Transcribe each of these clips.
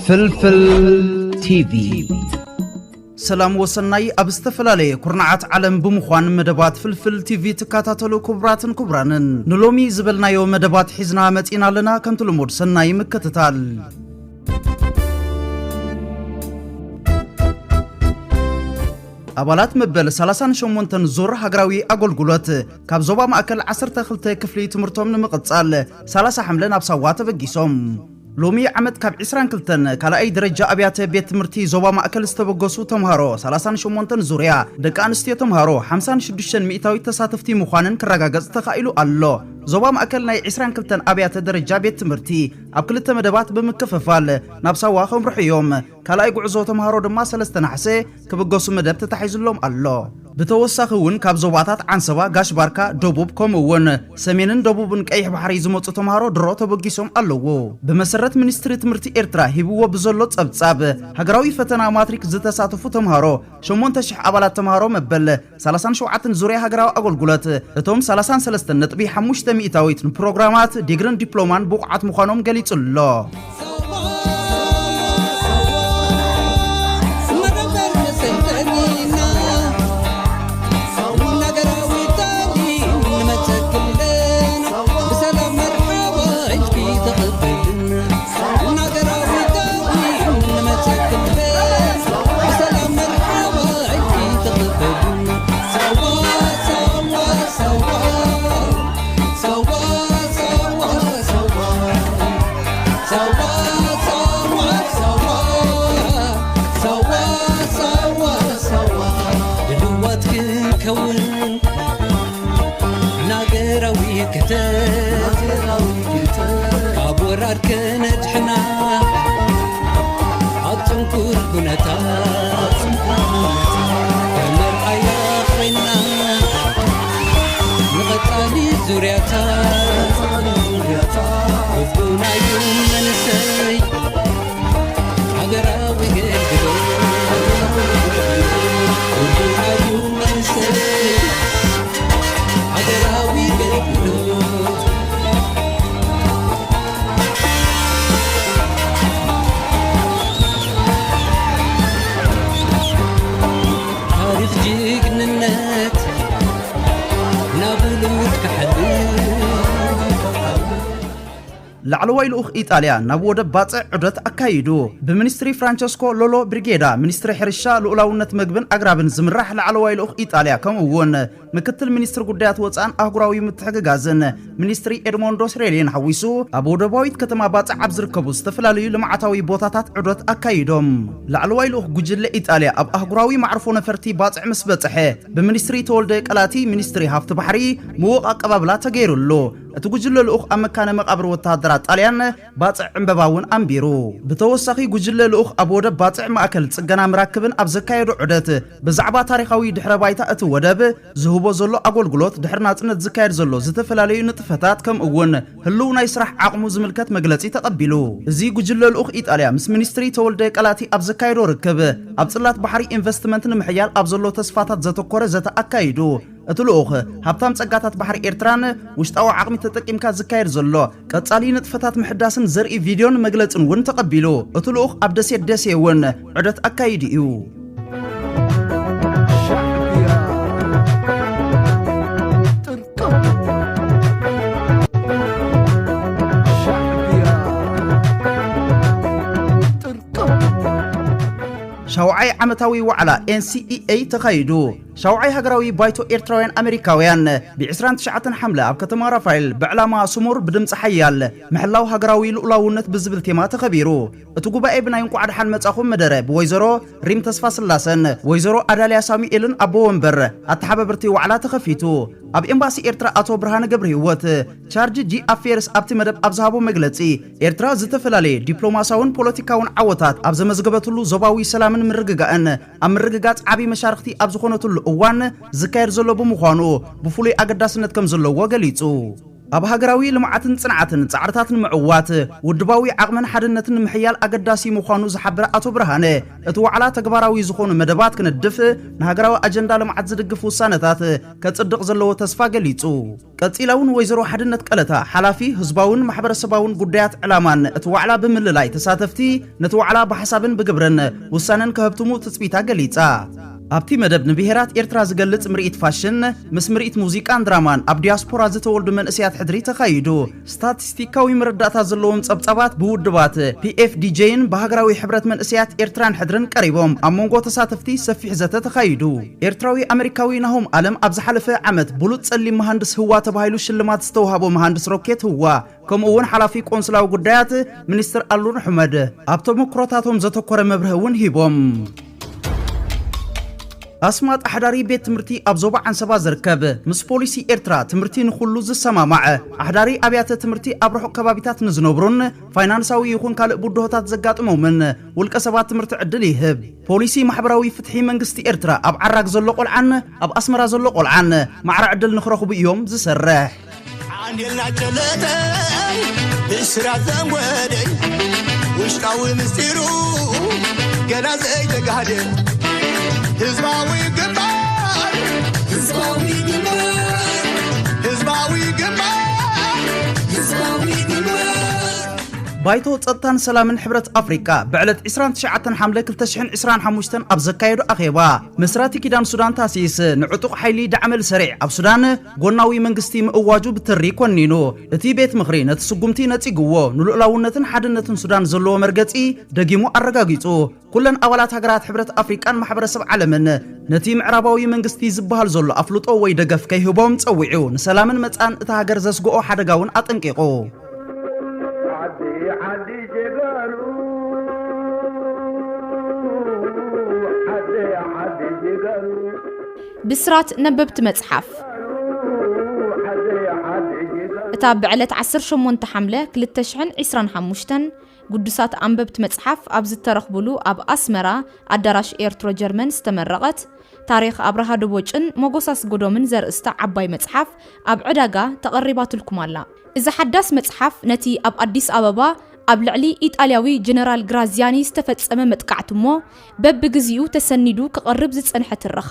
ፍልፍል ቲቪ። ሰላም ወሰናይ ኣብ ዝተፈላለየ ኩርናዓት ዓለም ብምዃን መደባት ፍልፍል ቲቪ ትከታተሉ ክቡራትን ክቡራንን፣ ንሎሚ ዝበልናዮ መደባት ሒዝና መጺና ኣለና። ከምቲ ልሙድ ሰናይ ምክትታል። ኣባላት መበል ሰላሳን ሸሞንተን ዙር ሃገራዊ ኣገልግሎት ካብ ዞባ ማእከል ዓሰርተ ክልተ ክፍሊ ትምህርቶም ንምቕጻል ሰላሳ ሓምለ ናብ ሳዋ ተበጊሶም። ሎሚ ዓመት ካብ ዒስራን ክልተን ካልኣይ ደረጃ ኣብያተ ቤት ትምህርቲ ዞባ ማእከል ዝተበገሱ ተምሃሮ ሰላሳን ሸሞንተን ዙርያ ደቂ ኣንስትዮ ተምሃሮ ሓምሳን ሽዱሽተን ሚእታዊት ተሳተፍቲ ምዃነን ክረጋገጽ ተኻኢሉ ኣሎ። ዞባ ማእከል ናይ ዒስራን ክልተን ኣብያተ ደረጃ ቤት ትምህርቲ ኣብ ክልተ መደባት ብምክፍፋል ናብ ሳዋ ከምርሑ እዮም። ካልኣይ ጉዕዞ ተምሃሮ ድማ ሰለስተ ነሓሰ ክብገሱ መደብ ተታሒዙሎም ኣሎ። ብተወሳኺ እውን ካብ ዞባታት ዓንሰባ፣ ጋሽ ባርካ፣ ደቡብ፣ ከምኡ እውን ሰሜንን ደቡብን ቀይሕ ባሕሪ ዝመጹ ተምሃሮ ድሮ ተበጊሶም ኣለዉ። ብመሰረት ሚኒስትሪ ትምህርቲ ኤርትራ ሂብዎ ብዘሎ ጸብጻብ፣ ሃገራዊ ፈተና ማትሪክ ዝተሳተፉ ተምሃሮ ሸሞንተ ሽሕ ኣባላት ተምሃሮ መበል ሰላሳን ሸውዓተን ዙርያ ሃገራዊ ኣገልግሎት፣ እቶም ሰላሳን ሰለስተን ነጥቢ ሓሙሽተ ሚእታዊት ንፕሮግራማት ዲግርን ዲፕሎማን ብቑዓት ምዃኖም ገሊጹ ኣሎ። ድልዋት ክንከውን ናገራዊ ከተት ካብ ወራር ከነድሕና ኣብ ጽንኩር ኩነታት ከመርኣያ ኮይና ንቐጻሊ ዙርያታት ህዝቡናዩ መንሰይ ሃገራዊ ገልግሎት ህዝቡናዩ መንሰይ ሃገራዊ ገልግሎት ታሪኽ ጅግንነት ናብ ውሉድ ክሓልፍ ላዕለዋይ ልኡኽ ኢጣልያ ናብ ወደብ ባጽዕ ዑደት ኣካይዱ። ብሚኒስትሪ ፍራንቸስኮ ሎሎ ብሪጌዳ፣ ሚኒስትሪ ሕርሻ፣ ልኡላውነት መግብን ኣግራብን ዝምራሕ ላዕለዋይ ልኡኽ ኢጣልያ፣ ከምኡ እውን ምክትል ሚኒስትሪ ጉዳያት ወጻእን ኣህጉራዊ ምትሕግጋዝን ሚኒስትሪ ኤድሞንዶ ስሬሊን ሓዊሱ፣ ኣብ ወደባዊት ከተማ ባጽዕ ኣብ ዝርከቡ ዝተፈላለዩ ልምዓታዊ ቦታታት ዑደት ኣካይዶም። ላዕለዋይ ልኡኽ ጉጅለ ኢጣልያ ኣብ ኣህጉራዊ ማዕርፎ ነፈርቲ ባጽዕ ምስ በጽሐ፣ ብሚኒስትሪ ተወልደ ቀላቲ፣ ሚኒስትሪ ሃፍቲ ባሕሪ፣ ምዉቕ ኣቀባብላ ተገይሩሉ። እቲ ጉጅለ ልኡኽ ኣብ መካነ መቓብር ወተሃደራት ጣልያን ባጽዕ ዕምበባ እውን ኣንቢሩ። ብተወሳኺ፣ ጉጅለ ልኡኽ ኣብ ወደብ ባጽዕ ማእከል ጽገና መራክብን ኣብ ዘካየዶ ዑደት፣ ብዛዕባ ታሪኻዊ ድሕረ ባይታ እቲ ወደብ፣ ዝህቦ ዘሎ ኣገልግሎት፣ ድሕሪ ናጽነት ዝካየድ ዘሎ ዝተፈላለዩ ንጥፈታት፣ ከምኡ እውን ህሉው ናይ ስራሕ ዓቕሙ ዝምልከት መግለጺ ተቐቢሉ። እዚ ጉጅለ ልኡኽ ኢጣልያ ምስ ሚኒስትሪ ተወልደ ቀላቲ ኣብ ዘካየዶ ርክብ፣ ኣብ ጽላት ባሕሪ ኢንቨስትመንት ንምሕያል ኣብ ዘሎ ተስፋታት ዘተኮረ ዘተ ኣካይዱ። እቲ ልኡኽ፣ ሃብታም ጸጋታት ባሕሪ ኤርትራን ውሽጣዊ ዓቕሚ ተጠቂምካ ዝካየድ ዘሎ ቀጻሊ ንጥፈታት ምሕዳስን ዘርኢ ቪድዮን መግለጽን እውን ተቐቢሉ። እቲ ልኡኽ ኣብ ደሴት ደሴ እውን ዑደት ኣካይዱ እዩ። ሻውዓይ ዓመታዊ ዋዕላ ኤን ሲ ኢ ኤ ተኻይዱ። ሻውዓይ ሃገራዊ ባይቶ ኤርትራውያን ኣሜሪካውያን፣ ብ ዕስራን ትሽዓተን ሓምለ ኣብ ከተማ ራፋኤል ብዕላማ ስሙር ብድምፂ ሓያል ምሕላው ሃገራዊ ልኡላውነት ብዝብል ቴማ ተኸቢሩ። እቲ ጉባኤ ብናይ እንቋዕ ደሓን መጻኹም መደረ ብወይዘሮ ሪም ተስፋስላሰን ወይዘሮ ኣዳልያ ሳሙኤልን ኣቦ ወንበር ኣተሓባበርቲ ዋዕላ ተኸፊቱ። ኣብ ኤምባሲ ኤርትራ ኣቶ ብርሃነ ገብረህይወት ቻርጅ ጂ ኣፌርስ ኣብቲ መደብ ኣብ ዝሃቦ መግለጺ፣ ኤርትራ ዝተፈላለየ ዲፕሎማስያውን ፖለቲካውን ዓወታት ኣብ ዘመዝገበትሉ ዞባዊ ሰላምን ምርግጋእን ኣብ ምርግጋጽ ዓቢ መሻርኽቲ ኣብ ዝኾነትሉ እዋን ዝካየድ ዘሎ ብምዃኑ ብፍሉይ ኣገዳስነት ከም ዘለዎ ገሊጹ። ኣብ ሃገራዊ ልምዓትን ጽንዓትን ጻዕርታት ንምዕዋት ውድባዊ ዓቕምን ሓድነትን ንምሕያል ኣገዳሲ ምዃኑ ዝሓበረ ኣቶ ብርሃነ፣ እቲ ዋዕላ ተግባራዊ ዝኾኑ መደባት ክንድፍ ንሃገራዊ ኣጀንዳ ልምዓት ዝድግፍ ውሳነታት ከጽድቕ ዘለዎ ተስፋ ገሊጹ። ቀጺላ እውን ወይዘሮ ሓድነት ቀለታ፣ ሓላፊ ህዝባውን ማሕበረሰባውን ጉዳያት ዕላማን እቲ ዋዕላ ብምልላይ ተሳተፍቲ ነቲ ዋዕላ ብሓሳብን ብግብርን ውሳነን ከህብትሙ ትጽቢታ ገሊጻ። ኣብቲ መደብ ንብሄራት ኤርትራ ዝገልጽ ምርኢት ፋሽን፣ ምስ ምርኢት ሙዚቃን ድራማን ኣብ ዲያስፖራ ዝተወልዱ መንእሰያት ሕድሪ ተኻይዱ። ስታቲስቲካዊ መረዳእታ ዘለዎም ጸብጻባት ብውድባት ፒኤፍዲጄን ብሃገራዊ ሕብረት መንእሰያት ኤርትራን ሕድርን ቀሪቦም። ኣብ መንጎ ተሳተፍቲ ሰፊሕ ዘተ ተኻይዱ። ኤርትራዊ ኣመሪካዊ ናሆም ኣለም ኣብ ዝሓለፈ ዓመት ብሉጽ ጸሊም መሃንድስ ህዋ ተባሂሉ ሽልማት ዝተዋህቦ መሃንድስ ሮኬት ህዋ፣ ከምኡ እውን ሓላፊ ቆንስላዊ ጉዳያት ሚኒስትር ኣሉን ሑመድ፣ ኣብ ተሞክሮታቶም ዘተኮረ መብርሂ እውን ሂቦም። ኣስማጥ ኣሕዳሪ ቤት ትምህርቲ ኣብ ዞባ ዓንሰባ ዝርከብ፣ ምስ ፖሊሲ ኤርትራ ትምህርቲ ንኹሉ ዝሰማማዕ፣ ኣሕዳሪ ኣብያተ ትምህርቲ ኣብ ርሑቕ ከባቢታት ንዝነብሩን ፋይናንሳዊ ይኹን ካልእ ብድሆታት ዘጋጥሞምን ውልቀ ሰባት ትምህርቲ ዕድል ይህብ። ፖሊሲ ማሕበራዊ ፍትሒ መንግስቲ ኤርትራ ኣብ ዓራግ ዘሎ ቆልዓን ኣብ ኣስመራ ዘሎ ቆልዓን ማዕረ ዕድል ንኽረኽቡ እዮም ዝሰርሕ። ዓንዴልና ጨለጠይ ብስራት ዘንጎደይ ውሽጣዊ ምስጢሩ ገና ዘይተጋህደ ህዝባዊ ግንባር፣ ህዝባዊ ግንባር፣ ህዝባዊ ግንባር፣ ህዝባዊ ግንባር። ባይቶ ጸጥታን ሰላምን ሕብረት ኣፍሪቃ ብዕለት ዕስራን ትሽዓተን ሓምለ ክልተ ሽሕን ዕስራን ሓሙሽተን ኣብ ዘካየዶ ኣኼባ፣ መስራቲ ኪዳን ሱዳን ታሲስ ንዕጡቕ ሓይሊ ዳዕመል ሰሪዕ ኣብ ሱዳን ጎናዊ መንግስቲ ምእዋጁ ብትሪ ኮኒኑ። እቲ ቤት ምኽሪ ነቲ ስጉምቲ ነጺግዎ፣ ንልኡላውነትን ሓድነትን ሱዳን ዘለዎ መርገጺ ደጊሙ ኣረጋጊጹ። ኩለን ኣባላት ሃገራት ሕብረት ኣፍሪቃን ማሕበረሰብ ዓለምን ነቲ ምዕራባዊ መንግስቲ ዝበሃል ዘሎ ኣፍልጦ ወይ ደገፍ ከይህቦም ጸዊዑ፣ ንሰላምን መጻን እታ ሃገር ዘስግኦ ሓደጋ እውን ኣጠንቂቑ። ዓዲ ዓዲ ጀጋኑ፣ ዓዲ ዓዲ ጀጋኑ። ብስራት ነበብቲ መጽሓፍ። እታ ብዕለት ዓሰርተ ሸሞንተ ሓምለ ክልተ ሽሕን ዕስራን ሓሙሽተን ግዱሳት ኣንበብቲ መጽሓፍ ኣብ ዝተረኽቡሉ ኣብ ኣስመራ ኣዳራሽ ኤርትሮ ጀርመን ዝተመረቐት ታሪኽ ኣብርሃ ደቦጭን መጎስ ኣስገዶምን ዘርእስታ ዓባይ መጽሓፍ ኣብ ዕዳጋ ተቐሪባትልኩም ኣላ። እዛ ሓዳስ መጽሓፍ ነቲ ኣብ ኣዲስ ኣበባ ኣብ ልዕሊ ኢጣልያዊ ጀነራል ግራዚያኒ ዝተፈጸመ መጥቃዕቲ እሞ በብግዜኡ ተሰኒዱ ክቐርብ ዝጸንሐ ትረኻ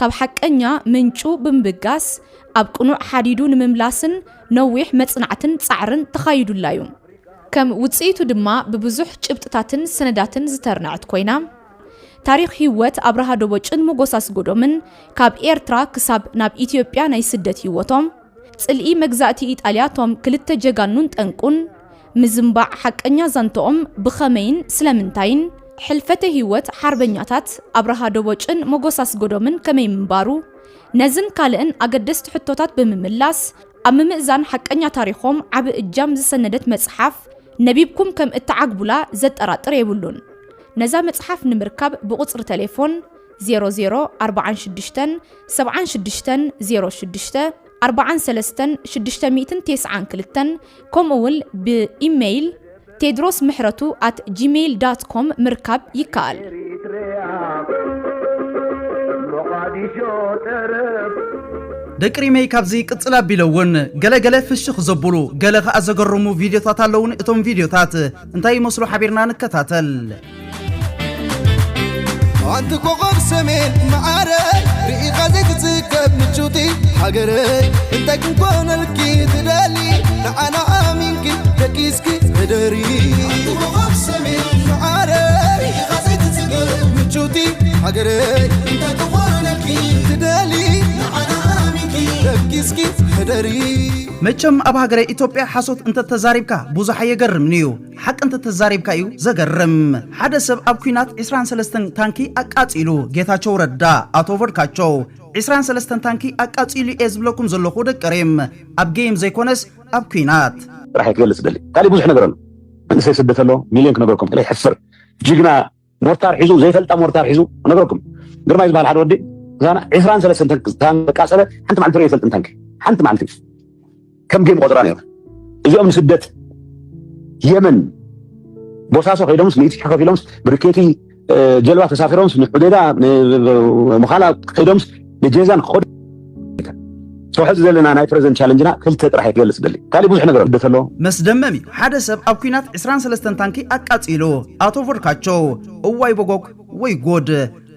ካብ ሓቀኛ ምንጩ ብምብጋስ ኣብ ቅኑዕ ሓዲዱ ንምምላስን ነዊሕ መጽናዕትን ጻዕርን ተኻይዱላ እዩ። ከም ውጽኢቱ ድማ ብብዙሕ ጭብጥታትን ሰነዳትን ዝተርነዐት ኮይና፣ ታሪኽ ህይወት ኣብርሃ ደቦጭን መጎስ ኣስገዶምን ካብ ኤርትራ ክሳብ ናብ ኢትዮጵያ ናይ ስደት ህይወቶም፣ ጽልኢ መግዛእቲ ኢጣልያ ቶም ክልተ ጀጋኑን ጠንቁን፣ ምዝንባዕ ሓቀኛ ዛንትኦም ብኸመይን ስለምንታይን፣ ሕልፈተ ህይወት ሓርበኛታት ኣብርሃ ደቦጭን መጎስ ኣስገዶምን ከመይ ምንባሩ፣ ነዝን ካልእን ኣገደስቲ ሕቶታት ብምምላስ፣ ኣብ ምምእዛን ሓቀኛ ታሪኾም ዓቢ እጃም ዝሰነደት መጽሓፍ ነቢብኩም ከም እትዓግቡላ ዘጠራጥር የብሉን። ነዛ መጽሓፍ ንምርካብ ብቁጽሪ ቴሌፎን ዜሮ ዜሮ ኣርባዓን ሽዱሽተን ሰብዓን ሽዱሽተን ዜሮ ሽዱሽተ ኣርባዓን ሰለስተን ሽዱሽተ ሚእትን ተስዓን ክልተን ከምኡ እውን ብኢሜይል ቴድሮስ ምሕረቱ ኣት ጂሜይል ዳት ኮም ምርካብ ይከኣል። ደቂ ሪመይ ካብዚ ቅጽል ኣቢለ እውን ገለ ገለ ፍሽኽ ዘብሉ፣ ገለ ከኣ ዘገርሙ ቪድዮታት ኣለውን። እቶም ቪድዮታት እንታይ ይመስሉ ሓቢርና ንከታተል። ኣንቲ ኮኾብ ሰሜን መዓረይ ርኢኻ ዘይትጽገብ ምቹቲ ሃገረይ እንታይ ክንኮነልኪ ትደሊ ንዓና ኣሚንኪ ደቂስኪ ሕደሪ ኣንቲ ኮኾብ ሰሜን መዓረይ ርኢኻ ዘይትጽገብ ምቹቲ ሃገረይ እንታይ ክንኮነልኪ ትደሊ ንዓና ኣሚንኪ ደቂስኪ ሕደሪ። መቸም ኣብ ሃገረ ኢትዮጵያ ሓሶት እንተተዛሪብካ ብዙሕ ኣየገርምን እዩ። ሓቂ እንተተዛሪብካ እዩ ዘገርም። ሓደ ሰብ ኣብ ኲናት ዕስራን ሰለስተን ታንኪ ኣቃጺሉ፣ ጌታቸው ረዳ፣ ኣቶ ቮድካቸው፣ ዕስራን ሰለስተን ታንኪ ኣቃጺሉ እየ ዝብለኩም ዘለኹ ደቂ ሬም፣ ኣብ ጌም ዘይኮነስ ኣብ ኲናት። ጥራሕ እየ ክገልጽ ደሊ። ካልእ ብዙሕ ነገር ኣሎ። መንእሰይ ስደት ኣሎ፣ ሚልዮን ክነገርኩም፣ ገለ ይሕፍር። ጅግና ሞርታር ሒዙ፣ ዘይፈልጣ ሞርታር ሒዙ፣ ክነገርኩም። ግርማይ ዝበሃል ሓደ ወዲ፣ እዛ ዕስራን ሰለስተን ታንኪ ዘቃጸለ፣ ሓንቲ መዓልቲ ርእየ ይፈልጥን ታንኪ። ሓንቲ መዓልቲ። ከም ጌም ቆጽራ ነይሩ። እዚኦም ንስደት የመን ቦሳሶ ከይዶምስ፣ ሚእቲ ሺሕ ከፊሎምስ፣ ብርኬቲ፣ እ፣ ጀልባ ተሳፊሮምስ፣ ንሑዴዳ፣ ን-፣ ምኻላ ከይዶምስ፣ ንጄዛን ክኸዱ ሰው ሕዚ ዘለና ናይ ፕሬዘንት ቻለንጅና ክልተ ጥራሕ ክገልጽ ደሊ። ካልእ ብዙሕ ነገር ኣሎ። ስደት ኣሎ። መስደመም እዩ። ሓደ ሰብ ኣብ ኲናት ዕስራን ሰለስተን ታንኪ ኣቃጺሉ። ኣቶ ቮድካቸው፣ እዋይ በጎግ ወይ ጎድ።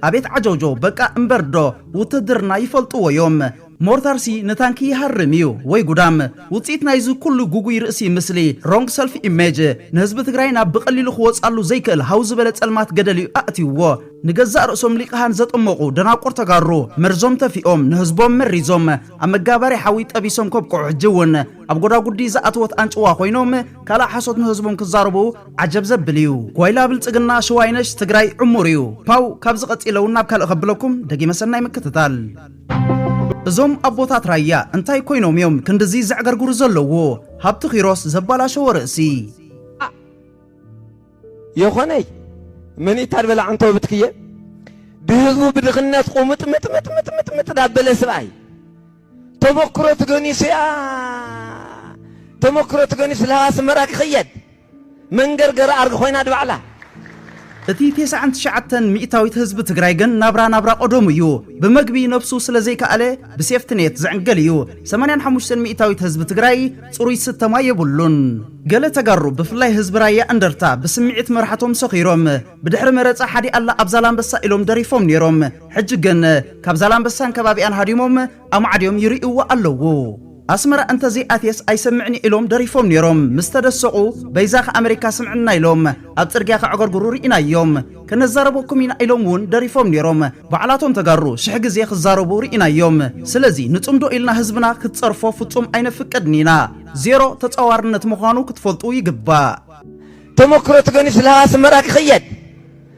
ኣቤት ዓጀውጀው፣ በቃ እምበርዶ ውትድርና ይፈልጥዎ እዮም። ሞርታርሲ ንታንኪ ይሃርም እዩ ወይ ጉዳም። ውጽኢት ናይዚ ኩሉ ጉጉይ ርእሲ፣ ምስሊ፣ ሮንግ ሰልፍ ኢሜጅ፣ ንህዝቢ ትግራይ ናብ ብቐሊሉ ክወጻሉ ዘይክእል ሃው ዝበለ ጸልማት ገደል እዩ ኣእትይዎ። ንገዛእ ርእሶም ሊቃሃን ዘጠመቑ ደናቁር ተጋሩ መርዞም ተፊኦም ንህዝቦም መሪዞም ኣብ መጋባሪ ሓዊ ጠቢሶም ከብቅዑ ሕጂ እውን ኣብ ጎዳጉዲ ዝኣተወት ኣንጭዋ ኮይኖም ካልእ ሓሶት ንህዝቦም ክዛረቡ ዓጀብ ዘብል እዩ። ጓይላ ብልጽግና ሽዋይነሽ ትግራይ ዕሙር እዩ። ፓው ካብዚ ቀጺለ እውን ናብ ካልእ ከብለኩም ደጊመ ሰናይ ምክትታል። እዞም ኣቦታት ራያ እንታይ ኮይኖም እዮም ክንድዚ ዘዕገርግሩ ዘለዉ? ሃብቲ ኪሮስ ዘባላሸዎ ርእሲ። የኾነይ መኒታ ድበላ ዕንቶ ብትክየ ብህዝቡ ብድኽነት ቁምጥምጥምጥምጥምጥ ዳበለ ስብኣይ ተመክሮ ትገኒሱ እያ። ተመክሮ ትገኒሱ ለሃ ኣስመራ ክኽየድ መንገርገር ኣርግ ኮይና ድባዕላ። እቲ ተስዓን ትሽዓተን ሚእታዊት ህዝቢ ትግራይ ግን ናብራ ናብራ ቀደሙ እዩ። ብመግቢ ነብሱ ስለ ዘይከኣለ ብሴፍትኔት ዝዕንገል እዩ። ሰማንያን ሓሙሽተን ሚእታዊት ህዝቢ ትግራይ ጽሩይ ስተማ የብሉን። ገለ ተጋሩ ብፍላይ ህዝቢ ራያ እንደርታ ብስምዒት መራሕቶም ሰኺሮም ብድሕሪ መረጻ ሓዲ ኣላ ኣብ ዛላምበሳ ኢሎም ደሪፎም ነይሮም። ሕጂ ግን ካብ ዛላምበሳን ከባቢኣን ሃዲሞም ኣማዕድዮም ይርእይዎ ኣለዉ። ኣስመራ እንተዘይኣትየስ ኣይሰምዕን ኢሎም ደሪፎም ነይሮም። ምስ ተደሰቑ በይዛኻ ኣመሪካ ስምዕና ኢሎም ኣብ ጽርግያ ከዕገርግሩ ርኢናዮም። ከነዛረበኩም ኢና ኢሎም እውን ደሪፎም ነይሮም። ባዕላቶም ተጋሩ ሽሕ ግዜ ክዛረቡ ርኢናዮም። ስለዚ ንጽምዶ ኢልና ህዝብና ክትጸርፎ ፍጹም ኣይነፍቅድን ኢና። ዜሮ ተጻዋርነት ምዃኑ ክትፈልጡ ይግባእ። ተመክሮ ትገኒስ ለሃ ኣስመራ ክኽየድ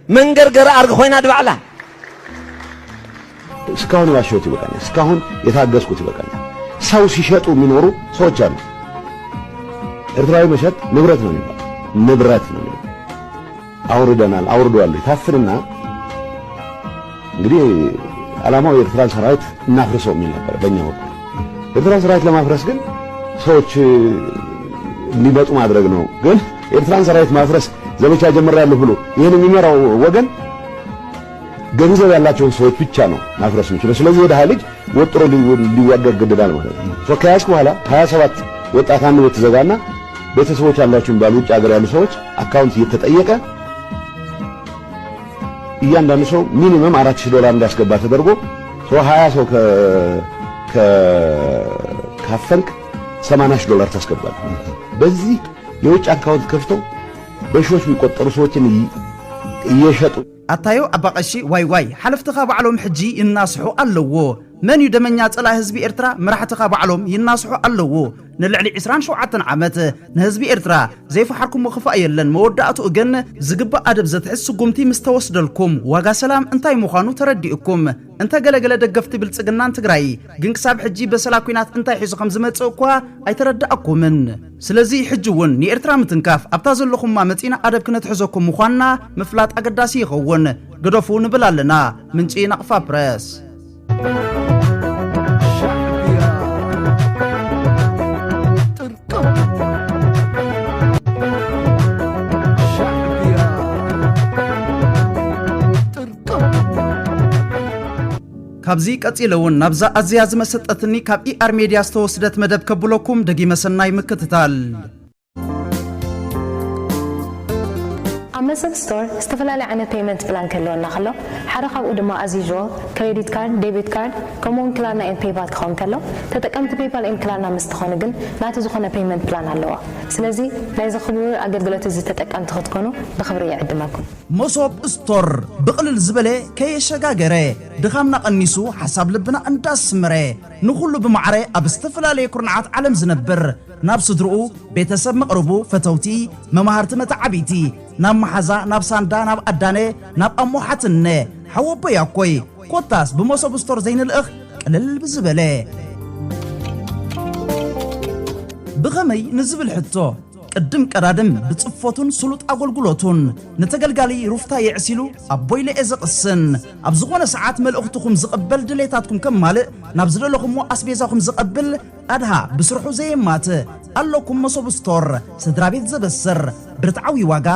መንገርገር ኣርግ ኮይና ድባዕላ። እስካሁን የዋሸሁት ይበቃኛል። እስካሁን የታገስኩት ይበቃኛል። ሰው ሲሸጡ የሚኖሩ ሰዎች አሉ። ኤርትራዊ መሸጥ ንብረት ነው የሚባል። ንብረት ነው የሚባል። አውርደናል፣ አውርደዋል። ታፍንና እንግዲህ ዓላማው የኤርትራን ሰራዊት እናፍርሰው የሚል ነበር በእኛ በኩል። የኤርትራን ሰራዊት ለማፍረስ ግን ሰዎች እንዲመጡ ማድረግ ነው። ግን የኤርትራን ሰራዊት ማፍረስ ዘመቻ ጀምሬያለሁ ብሎ ይህን የሚመራው ወገን ገንዘብ ያላቸውን ሰዎች ብቻ ነው ማፍረስ የሚችለው። ስለዚህ የድሃ ልጅ ወጥሮ ሊ-፣ ሊዋጋ ይገደዳል ማለት ነው። ሶ ከያዝክ በኋላ ሃያ ሰባት ወጣት አንድ ቤት ትዘጋና ቤተሰቦች አሏቸው የሚባሉ ውጭ ሀገር ያሉ ሰዎች አካውንት እየተጠየቀ እያንዳንዱ ሰው ሚኒመም አራት ሺህ ዶላር እንዲያስገባ ተደርጎ ሰው ሃያ ሰው ከ-፣ ከ-፣ ካፈንክ ሰማንያ ሺህ ዶላር ታስገባለህ። በዚህ የውጭ አካውንት ከፍተው በሺዎች የሚቆጠሩ ሰዎችን እይ-፣ እየሸጡ። ኣታዮ ኣባቐሺ ዋይ ዋይ፣ ሓለፍትኻ ባዕሎም ሕጂ ይናስሑ ኣለዎ። መን እዩ ደመኛ ጸላኢ ህዝቢ ኤርትራ? መራሕትኻ ባዕሎም ይናስሑ ኣለዎ። ንልዕሊ ዕስራን ሸውዓተን ዓመት ንህዝቢ ኤርትራ ዘይፈሓርኩሞ ክፋእ የለን። መወዳእትኡ ግን ዝግባእ ኣደብ ዘትሕዝ ስጉምቲ ምስ ተወስደልኩም ዋጋ ሰላም እንታይ ምዃኑ ተረዲእኩም። እንተ ገለገለ ደገፍቲ ብልጽግናን ትግራይ ግን ክሳብ ሕጂ በሰላ ኲናት እንታይ ሒዙ ከም ዝመጽእ እኳ ኣይተረዳእኩምን። ስለዚ ሕጂ እውን ንኤርትራ ምትንካፍ ኣብታ ዘለኹማ መጺና ኣደብ ክነትሕዘኩም ምዃንና ምፍላጥ ኣገዳሲ ይኸውን። ግደፉ ንብል ኣለና። ምንጪ ናቕፋ ፕረስ። ካብዚ ቀጺለ እውን ናብዛ ኣዝያ ዝመሰጠትኒ ካብ ኢኣር ሜድያ ዝተወስደት መደብ ከብለኩም ደጊመ ሰናይ ምክትታል። ኣብ መሰብ ስቶር ዝተፈላለየ ዓይነት ፔይመንት ፕላን ክህልወና ከሎ፣ ሓደ ካብኡ ድማ as usual ክሬዲት ካርድ፣ ዴቢት ካርድ፣ ከምኡውን ክላርና ኤንድ ፔይፓል ክኸውን ከሎ፣ ተጠቀምቲ ፔይፓል ኤንድ ክላርና ምስ ትኾኑ ግን ናቱ ዝኾነ ፔይመንት ፕላን ኣለዎ። ስለዚ ናይዚ ክቡር ኣገልግሎት እዚ ተጠቀምቲ ክትኮኑ ብኽብሪ ይዕድመኩም። መሶብ ስቶር ብቕልል ዝበለ ከየሸጋገረ ድኻምና ቀኒሱ ሓሳብ ልብና እንዳስመረ ንኹሉ ብማዕረ ኣብ ዝተፈላለየ ኩርናዓት ዓለም ዝነብር ናብ ስድርኡ ቤተሰብ መቕርቡ ፈተውቲ መማህርቲ መተዓቢቲ ናብ መሓዛ ናብ ሳንዳ ናብ ኣዳነ ናብ ኣሞሓትነ ሓወቦይ ኣኮይ ኮታስ ብመሶብ ስቶር ዘይንልእኽ ቅልል ብዝበለ ብኸመይ ንዝብል ሕቶ ቅድም ቀዳድም ብጽፎቱን ስሉጥ ኣገልግሎቱን ንተገልጋሊ ሩፍታ የዕሲሉ ኣቦይ ለኤ ዘቕስን ኣብ ዝኾነ ሰዓት መልእኽትኹም ዝቕበል ድሌታትኩም ከማልእ ናብ ዝደለኹምዎ ኣስቤዛኹም ዝቐብል ኣድሃ ብስርሑ ዘየማትእ ኣለኩም መሶብ ስቶር ስድራ ቤት ዘበስር ብርትዓዊ ዋጋ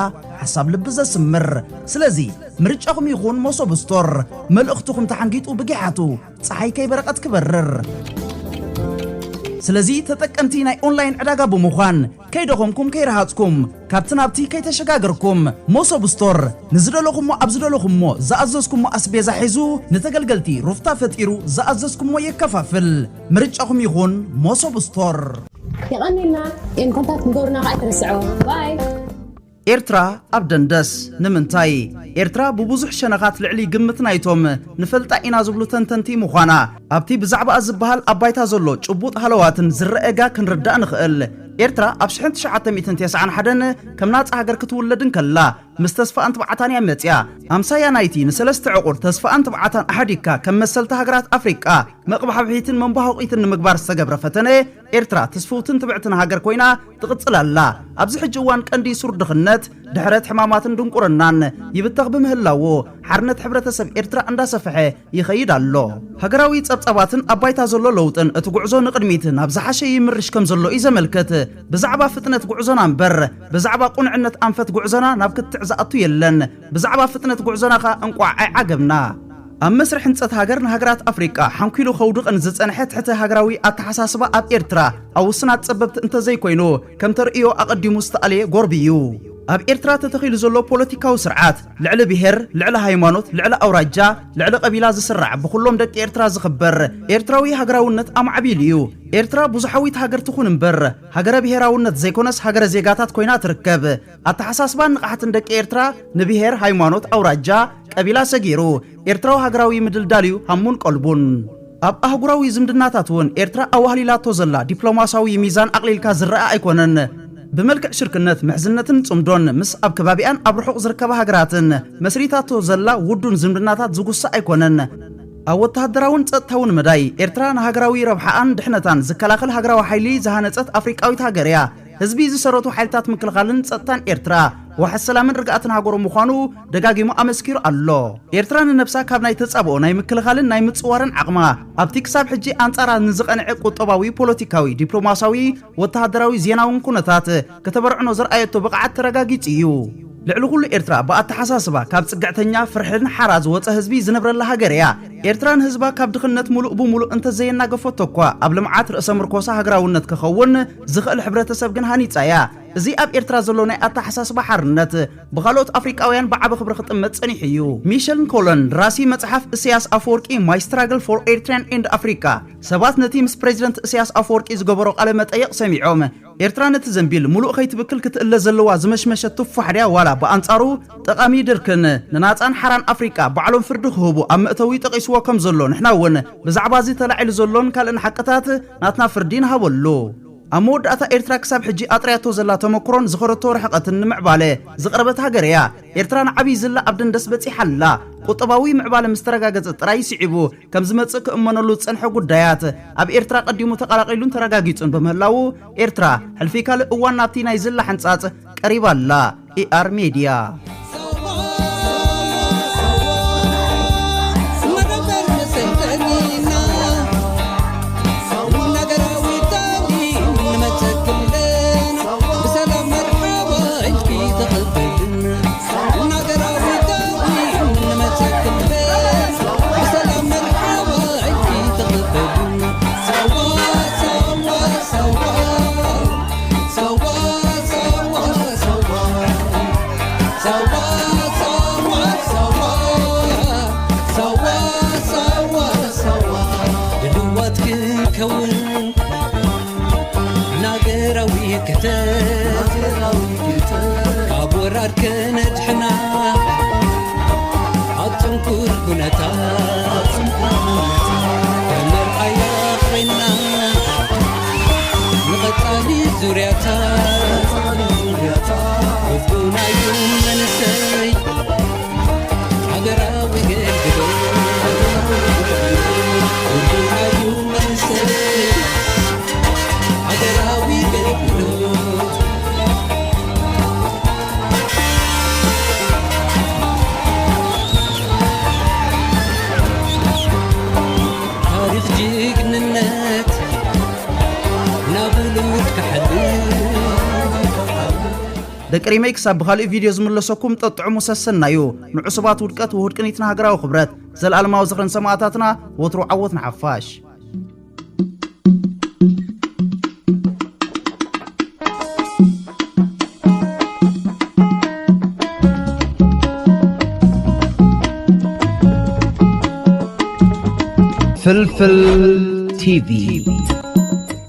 ሓሳብ ልቢ ዘስምር ስለዚ ምርጫኹም ይኹን መሶብ ስቶር መልእኽትኹም ተሓንጊጡ ብጊሓቱ ፀሓይ ከይበረቐት ክበርር። ስለዚ ተጠቀምቲ ናይ ኦንላይን ዕዳጋ ብምዃን ከይደኸምኩም ከይረሃጽኩም ካብቲ ናብቲ ከይተሸጋገርኩም፣ መሶብ ስቶር ንዝደለኹሞ ኣብ ዝደለኹሞ ዝኣዘዝኩሞ ኣስቤዛ ሒዙ ንተገልገልቲ ሩፍታ ፈጢሩ ዝኣዘዝኩሞ የከፋፍል። ምርጫኹም ይኹን መሶብ ስቶር። የቐኒልና። ኢን ኮንታክት ንገብርና ከዓ ኣይትረስዕዎ። ባይ። ኤርትራ ኣብ ደንደስ። ንምንታይ? ኤርትራ ብብዙሕ ሸነኻት ልዕሊ ግምት ናይቶም ንፈልጣ ኢና ዝብሉ ተንተንቲ ምዃና፣ ኣብቲ ብዛዕባኣ ዝበሃል ኣብ ባይታ ዘሎ ጭቡጥ ሃለዋትን ዝረአ ጋ ክንርዳእ ንኽእል። ኤርትራ ኣብ ሽሕን ትሽዓተ ሚእትን ተስዓን ሓደን ከም ናጻ ሃገር ክትውለድ እንከላ፣ ምስ ተስፋኣን ትብዓታን እያ መጽያ። ኣምሳያ ናይቲ ንሰለስተ ዕቑር ተስፋኣን ትብዓታን ኣሕዲግካ ከም መሰልቲ ሃገራት ኣፍሪቃ መቕባሕብሒትን መንባህቒትን ንምግባር ዝተገብረ ፈተነ፣ ኤርትራ ትስፍውትን ትብዕትን ሃገር ኮይና ትቕጽል ኣላ። ኣብዚ ሕጂ እዋን ቀንዲ ሱር ድኽነት፣ ድሕረት ሕማማትን ድንቁርናን ይብተኽ ብምህላዉ፣ ሓርነት ሕብረተሰብ ኤርትራ እንዳሰፍሐ ይኸይድ ኣሎ። ሃገራዊ ጸብጻባትን ኣብ ባይታ ዘሎ ለውጥን እቲ ጉዕዞ ንቕድሚት ናብ ዝሓሸ ይምርሽ ከም ዘሎ እዩ ዘመልክት። ብዛዕባ ፍጥነት ጉዕዞና እምበር፣ ብዛዕባ ቁንዕነት ኣንፈት ጉዕዞና ናብ ክትዕ ዝኣቱ የለን። ብዛዕባ ፍጥነት ጉዕዞና ኸኣ እንቋዕ ኣይዓገብና። ኣብ መስርሕ ህንጸት ሃገር ንሃገራት ኣፍሪቃ ሓንኲሉ ከውድቕን ዝጸንሐ ትሕተ ሃገራዊ ኣተሓሳስባ ኣብ ኤርትራ ኣብ ውሱናት ጸበብቲ እንተዘይኮይኑ፣ ከም ተርእዮ ኣቐዲሙ ዝተኣለየ ጎርቢ እዩ። ኣብ ኤርትራ ተተኺሉ ዘሎ ፖለቲካዊ ስርዓት፣ ልዕሊ ብሄር፣ ልዕሊ ሃይማኖት፣ ልዕሊ ኣውራጃ፣ ልዕሊ ቀቢላ ዝስራዕ፣ ብኹሎም ደቂ ኤርትራ ዝኽበር ኤርትራዊ ሃገራውነት ኣማዕቢሉ እዩ። ኤርትራ ብዙሓዊት ሃገር ትኹን እምበር፣ ሃገረ ብሄራውነት ዘይኮነስ ሃገረ ዜጋታት ኮይና ትርከብ። ኣተሓሳስባን ንቕሓትን ደቂ ኤርትራ ንብሄር፣ ሃይማኖት፣ ኣውራጃ፣ ቀቢላ ሰጊሩ፣ ኤርትራዊ ሃገራዊ ምድልዳል እዩ ሃሙን ቀልቡን። ኣብ ኣህጉራዊ ዝምድናታት እውን ኤርትራ ኣዋህሊላቶ ዘላ ዲፕሎማሳዊ ሚዛን ኣቕሊልካ ዝረኣ ኣይኮነን። ብመልክዕ ሽርክነት፣ ምሕዝነትን ጽምዶን ምስ ኣብ ከባቢኣን ኣብ ርሑቕ ዝርከባ ሃገራትን መስሪታቶ ዘላ ውዱን ዝምድናታት ዝጉሳ ኣይኮነን። ኣብ ወተሃደራውን ጸጥታውን መዳይ፣ ኤርትራ ንሃገራዊ ረብሓኣን ድሕነታን ዝከላኸል ሃገራዊ ሓይሊ ዝሃነጸት ኣፍሪቃዊት ሃገር እያ። ህዝቢ ዝሰረቱ ሓይልታት ምክልኻልን ጸጥታን ኤርትራ፣ ዋሕስ ሰላምን ርግኣትን ሃገሩ ምዃኑ ደጋጊሙ ኣመስኪሩ ኣሎ። ኤርትራ ንነብሳ ካብ ናይ ተጻብኦ ናይ ምክልኻልን ናይ ምጽዋርን ዓቕማ፣ ኣብቲ ክሳብ ሕጂ ኣንጻራ ንዝቐንዐ ቁጠባዊ፣ ፖለቲካዊ፣ ዲፕሎማሳዊ፣ ወተሃደራዊ፣ ዜናውን ኩነታት ከተበርዕኖ ዘርኣየቶ ብቕዓት ተረጋጊጹ እዩ። ልዕሊ ኩሉ ኤርትራ ብኣተሓሳስባ ካብ ጽግዕተኛ ፍርሕን ሓራ ዝወጸ ህዝቢ ዝነብረላ ሃገር እያ። ኤርትራ ንህዝባ ካብ ድኽነት ሙሉእ ብሙሉእ እንተዘየናገፈቶ እኳ፣ ኣብ ልምዓት ርእሰ ምርኮሳ ሃገራውነት ክኸውን ዝኽእል ሕብረተሰብ ግን ሃኒጻ እያ። እዚ ኣብ ኤርትራ ዘሎ ናይ ኣተሓሳስባ ሓርነት ብኻልኦት ኣፍሪቃውያን ብዓቢ ክብሪ ክጥመት ጸኒሑ እዩ። ሚሸል ኮለን፣ ደራሲ መጽሓፍ እስያስ ኣፈወርቂ My Struggle for Eritrean and Africa፣ ሰባት ነቲ ምስ ፕሬዚደንት እስያስ ኣፈወርቂ ዝገበሮ ቃለ መጠይቕ ሰሚዖም፣ ኤርትራ ነቲ ዘንቢል ሙሉእ ከይትብክል ክትእለ ዘለዋ ዝመሽመሸት ቱፋሕ ድያ ዋላ ብኣንጻሩ ጠቓሚ ድርክን ንናጻን ሓራን ኣፍሪቃ ባዕሎም ፍርዲ ክህቡ ኣብ መእተዊ ጠቒስዎ ከም ዘሎ፣ ንሕና እውን ብዛዕባ እዚ ተላዒሉ ዘሎን ካልእን ሓቅታት ናትና ፍርዲ ንሃበሉ። ኣብ መወዳእታ፣ ኤርትራ ክሳብ ሕጂ ኣጥርያቶ ዘላ ተመክሮን ዝኸደቶ ርሕቐትን ንምዕባለ ዝቐረበት ሃገር እያ። ኤርትራ ንዓብዪ ዝላ ኣብ ደንደስ በጺሓ ኣላ። ቁጠባዊ ምዕባለ ምስ ተረጋገጸ ጥራይ ስዒቡ ከም ዝመጽእ ክእመነሉ ዝጸንሐ ጉዳያት ኣብ ኤርትራ ቀዲሙ ተቐላቒሉን ተረጋጊጹን ብምህላዉ፣ ኤርትራ ሕልፊ ካልእ እዋን ናብቲ ናይ ዝላ ሕንጻጽ ቀሪባ ኣላ። ኢኣር ሜድያ። ድልዋት ክንከውን ናገራዊ ክተት ካብ ወራር ከነድሕና ኣብ ጽንኩር ኩነታት ከመርኣያ ኮይና ንቐጻሊ ዙርያታት ውጉናዩ መንሰይ ሃገራዊ ገልግሎት ውጉናዩ መንሰይ ሃገራዊ ገልግሎት ታሪኽ ጅግንነት ናብ ውሉድ ክሓልፍ ደቂ ሪመይ ክሳብ ብኻልእ ቪድዮ ዝምለሰኩም ጠጥዑሙ ሰሰና እዩ። ንዑሱባት ውድቀት ውሁድ ቅኒት ንሃገራዊ ክብረት፣ ዘለኣለማዊ ዝኽርን ሰማእታትና፣ ወትሩ ዓወት ንሓፋሽ። ፍልፍል ቲቪ።